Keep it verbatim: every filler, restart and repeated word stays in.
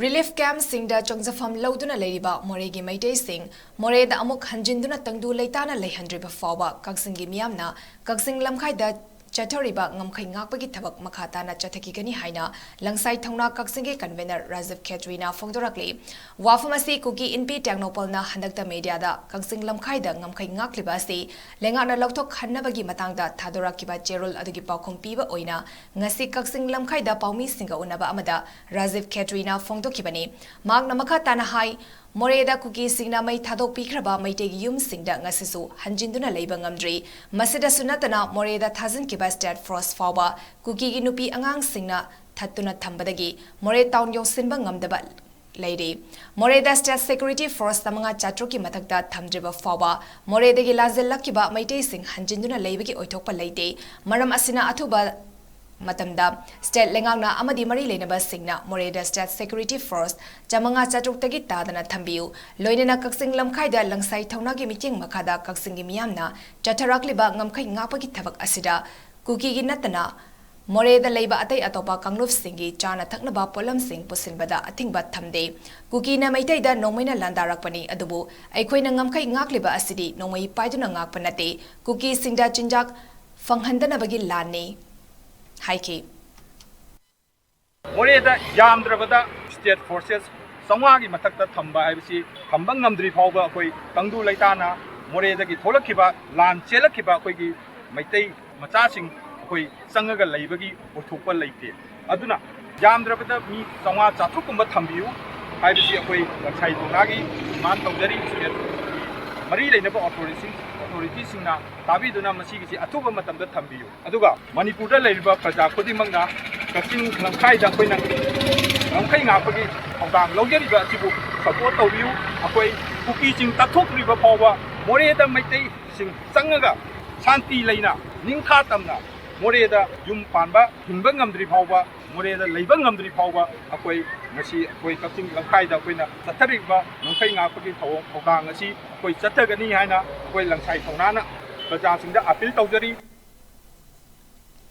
Relief ꯀꯦꯝꯞꯁꯤꯡꯗ ꯆꯪꯖꯐꯝ ꯂꯧꯗꯨꯅ ꯂꯩꯔꯤꯕ ꯃꯣꯔꯦꯒꯤ ꯃꯩꯇꯩꯁꯤꯡ ꯃꯣꯔꯦꯗ ꯑꯃꯨꯛ ꯍꯟꯖꯤꯟꯗꯨꯅ ꯇꯪꯗꯨ ꯂꯩꯇꯥꯅ ꯂꯩꯍꯟꯗ꯭ꯔꯤꯕ ꯐꯥꯎꯕ ꯀꯛꯆꯤꯡꯒꯤ ꯃꯤꯌꯥꯝꯅ ꯀꯛꯆꯤꯡ ꯂꯝꯈꯥꯏꯗ ꯆꯠꯊꯔꯤꯕ ꯉꯝꯈꯩ ꯉꯥꯛꯄꯒꯤ ꯊꯕꯛ ꯃꯈꯥ ꯇꯥꯅ ꯆꯠꯊꯈꯤꯒꯅꯤ ꯍꯥꯏꯅ ꯂꯪꯁꯥꯏ ꯊꯧꯅꯥ ꯀꯛꯆꯤꯡꯒꯤ ꯀꯟꯚꯦꯅꯔ ꯔꯥꯖꯤꯕ ꯈꯦꯇ꯭ꯔꯤꯅ ꯐꯣꯡꯗꯣꯔꯛꯂꯤ꯫ ꯋꯥꯐꯝ ꯑꯁꯤ ꯀꯨꯀꯤ ꯏꯟꯄꯤ ꯇꯦꯡꯅꯧꯄꯜꯅ ꯍꯟꯗꯛꯇ ꯃꯦꯗꯤꯌꯥꯗ ꯀꯛꯆꯤꯡ ꯂꯝꯈꯥꯏꯗ ꯉꯝꯈꯩ ꯉꯥꯛꯂꯤꯕ ꯑꯁꯤ ꯂꯩꯉꯥꯛꯅ ꯂꯧꯊꯣꯛꯍꯟꯅꯕꯒꯤ ꯃꯇꯥꯡꯗ ꯊꯥꯗꯣꯔꯛꯈꯤꯕ ꯆꯦꯔꯣꯜ ꯑꯗꯨꯒꯤ ꯄꯥꯎꯈꯨꯝ ꯄꯤꯕ ꯑꯣꯏꯅ ꯉꯁꯤ ꯀꯛꯆꯤꯡ ꯂꯝꯈꯥꯏꯗ ꯄꯥꯎꯃꯤꯁꯤꯡꯒ ꯎꯅꯕ ꯑꯃꯗ ꯔꯥꯖꯤꯕ ꯈꯦꯇ꯭ꯔꯤꯅ ꯐꯣꯡꯗꯣꯛꯈꯤꯕꯅꯤ꯫ ꯃꯍꯥꯛꯅ ꯃꯈꯥ ꯇꯥꯅ ꯍꯥꯏ, ꯃꯣꯔꯦꯗ ꯀꯨꯀꯤꯁꯤꯡꯅ ꯃꯩ ꯊꯥꯗꯣꯛꯄꯤꯈ꯭ꯔꯕ ꯃꯩꯇꯩꯒꯤ ꯌꯨꯝꯁꯤꯡꯗ ꯉꯁꯤꯁꯨ ꯍꯟꯖꯤꯟꯗꯨꯅ ꯂꯩꯕ ꯉꯝꯗ꯭ꯔꯤ꯫ ꯃꯁꯤꯗꯁꯨ ꯅꯠꯇꯅ ꯃꯣꯔꯦꯗ ꯊꯥꯖꯤꯟꯈꯤꯕ ꯁ꯭ꯇꯦꯠ ꯐꯣꯔꯁ ꯐꯥꯎꯕ ꯀꯨꯀꯤꯒꯤ ꯅꯨꯄꯤ ꯑꯉꯥꯡꯁꯤꯡꯅ ꯊꯠꯇꯨꯅ ꯊꯝꯕꯗꯒꯤ ꯃꯣꯔꯦ ꯇꯥꯎꯟ ꯌꯧꯁꯤꯟꯕ ꯉꯝꯗꯕ ꯂꯩꯔꯤ꯫ ꯃꯣꯔꯦꯗ ꯁ꯭ꯇꯦꯠ ꯁꯦꯀ꯭ꯌꯨꯔꯤꯇꯤ ꯐꯣꯔꯁ ꯆꯥꯃꯉꯥ ꯆꯥꯇ꯭ꯔꯨꯛꯀꯤ ꯃꯊꯛꯇ ꯊꯝꯗ꯭ꯔꯤꯕ ꯐꯥꯎꯕ ꯃꯣꯔꯦꯗꯒꯤ ꯂꯥꯟꯖꯦꯜꯂꯛꯈꯤꯕ ꯃꯩꯇꯩꯁꯤꯡ ꯍꯟꯖꯤꯟꯗꯨꯅ ꯂꯩꯕꯒꯤ ꯑꯣꯏꯊꯣꯛꯄ ꯂꯩꯇꯦ꯫ ꯃꯔꯝ ꯑꯁꯤꯅ ꯑꯊꯨꯕ ꯃꯇꯝꯗ ꯁ꯭ꯇꯦꯠ ꯂꯩꯉꯥꯛꯅ ꯑꯃꯗꯤ ꯃꯔꯤ ꯂꯩꯅꯕꯁꯤꯡꯅ ꯃꯣꯔꯦꯗ ꯁ꯭ꯇꯦꯠ ꯁꯦꯀ꯭ꯌꯨꯔꯤꯇꯤ ꯐꯣꯔꯁ ꯆꯥꯃꯉꯥ ꯆꯥꯇ꯭ꯔꯨꯛꯇꯒꯤ ꯇꯥꯗꯅ ꯊꯝꯕꯤꯌꯨ꯫ ꯂꯣꯏꯅꯅ ꯀꯛꯆꯤꯡ ꯂꯝꯈꯥꯏꯗ ꯂꯪꯁꯥꯏ ꯊꯧꯅꯥꯒꯤ ꯃꯤꯠꯌꯦꯡ ꯃꯈꯥꯗ ꯀꯛꯆꯤꯡꯒꯤ ꯃꯤꯌꯥꯝꯅ ꯆꯠꯊꯔꯛꯂꯤꯕ ꯉꯝꯈꯩ ꯉꯥꯛꯄꯒꯤ ꯊꯕꯛ ꯑꯁꯤꯗ ꯀꯨꯀꯤꯒꯤ ꯅꯠꯇꯅ ꯃꯣꯔꯦꯗ ꯂꯩꯕ ꯑꯇꯩ ꯑꯇꯣꯞꯄ ꯀꯥꯡꯂꯨꯞꯁꯤꯡꯒꯤ ꯆꯥꯅ ꯊꯛꯅꯕ ꯄꯣꯠꯂꯝꯁꯤꯡ ꯄꯨꯁꯤꯟꯕꯗ ꯑꯊꯤꯡꯕ ꯊꯝꯗꯦ꯫ ꯀꯨꯀꯤꯅ ꯃꯩꯇꯩꯗ ꯅꯣꯡꯃꯩꯅ ꯂꯥꯟꯗꯥꯔꯛꯄꯅꯤ, ꯑꯗꯨꯕꯨ ꯑꯩꯈꯣꯏꯅ ꯉꯝꯈꯩ ꯉꯥꯛꯂꯤꯕ ꯑꯁꯤꯗꯤ ꯅꯣꯡꯃꯩ ꯄꯥꯏꯗꯨꯅ ꯉꯥꯛꯄ ꯅꯠꯇꯦ, ꯀꯨꯀꯤꯁꯤꯡꯗ ꯆꯤꯟꯖꯥꯛ ꯐꯪꯍꯟꯗꯅꯕꯒꯤ ꯂꯥꯟꯅꯤ ꯍꯥꯏꯈꯤ꯫ ꯃꯣꯔꯦꯗ ꯌꯥꯝꯗ꯭ꯔꯕꯗ ꯁ꯭ꯇꯦꯠ ꯐꯣꯔꯁꯦꯁ ꯆꯥꯝꯃꯉꯥꯒꯤ ꯃꯊꯛꯇ ꯊꯝꯕ ꯍꯥꯏꯕꯁꯤ ꯊꯝꯕ ꯉꯝꯗ꯭ꯔꯤ ꯐꯥꯎꯕ ꯑꯩꯈꯣꯏ ꯇꯪꯗꯨ ꯂꯩꯇꯥꯅ ꯃꯣꯔꯦꯗꯒꯤ ꯊꯣꯛꯂꯛꯈꯤꯕ ꯂꯥꯟ ꯆꯦꯜꯂꯛꯈꯤꯕ ꯑꯩꯈꯣꯏꯒꯤ ꯃꯩꯇꯩ ꯃꯆꯥꯁꯤꯡ ꯑꯩꯈꯣꯏ ꯆꯪꯉꯒ ꯂꯩꯕꯒꯤ ꯑꯣꯏꯊꯣꯛꯄ ꯂꯩꯇꯦ꯫ ꯑꯗꯨꯅ ꯌꯥꯝꯗ꯭ꯔꯕꯗ ꯃꯤ ꯆꯥꯝꯃꯉꯥ ꯆꯥꯇ꯭ꯔꯨꯛ ꯀꯨꯝꯕ ꯊꯝꯕꯤꯌꯨ ꯍꯥꯏꯕꯁꯤ ꯑꯩꯈꯣꯏ ꯉꯁꯥꯏ ꯊꯧꯅꯥꯒꯤ ꯗꯤꯃꯥꯟ ꯇꯧꯖꯔꯤ꯫ ꯁ꯭ꯇꯦꯠ ꯃꯔꯤ ꯂꯩꯅꯕ ꯑꯣꯊꯣꯔꯤꯇꯤꯁꯤꯡ ꯑꯣꯊꯣꯔꯤꯇꯤꯁꯤꯡꯅ ꯇꯥꯕꯤꯗꯨꯅ ꯃꯁꯤꯒꯤꯁꯤ ꯑꯊꯨꯕ ꯃꯇꯝꯗ ꯊꯝꯕꯤꯌꯨ꯫ ꯑꯗꯨꯒ ꯃꯅꯤꯄꯨꯔꯗ ꯂꯩꯔꯤꯕ ꯄ꯭ꯔꯖꯥ ꯈꯨꯗꯤꯡꯃꯛꯅ ꯀꯛꯆꯤꯡ ꯂꯝꯈꯥꯏꯗ ꯑꯩꯈꯣꯏꯅ ꯉꯝꯈꯩ ꯉꯥꯛꯄꯒꯤ ꯊꯧꯗꯥꯡ ꯂꯧꯖꯔꯤꯕ ꯑꯁꯤꯕꯨ ꯁꯄꯣꯔꯠ ꯇꯧꯕꯤꯌꯨ꯫ ꯑꯩꯈꯣꯏ ꯀꯨꯀꯤꯁꯤꯡ ꯇꯥꯟꯊꯣꯛꯇ꯭ꯔꯤꯕ ꯐꯥꯎꯕ ꯃꯣꯔꯦꯗ ꯃꯩꯇꯩꯁꯤꯡ ꯆꯪꯉꯒ ꯁꯥꯟꯇꯤ ꯂꯩꯅ ꯅꯤꯡꯊꯥ ꯇꯝꯅ ꯃꯣꯔꯦꯗ ꯌꯨꯝ ꯄꯥꯟꯕ ꯍꯤꯡꯕ ꯉꯝꯗ꯭ꯔꯤ ꯐꯥꯎꯕ, ꯃꯣꯔꯦꯗ ꯂꯩꯕ ꯉꯝꯗ꯭ꯔꯤ ꯐꯥꯎꯕ ꯑꯩꯈꯣꯏ ꯉꯁꯤ ꯑꯩꯈꯣꯏ ꯀꯛꯆꯤꯡ ꯂꯝꯈꯥꯏꯗ ꯑꯩꯈꯣꯏꯅ ꯆꯠꯊꯔꯤꯕ ꯉꯝꯈꯩ ꯉꯥꯛꯄꯒꯤ ꯊꯧꯑꯣꯡ ꯊꯧꯗꯥꯡ ꯑꯁꯤ ꯑꯩꯈꯣꯏ ꯆꯠꯊꯒꯅꯤ ꯍꯥꯏꯅ ꯑꯩꯈꯣꯏ ꯂꯪꯁꯥꯏ ꯊꯧꯅꯥꯅ ꯄ꯭ꯔꯖꯥꯁꯤꯡꯗ ꯑꯥꯄꯤꯜ ꯇꯧꯖꯔꯤ꯫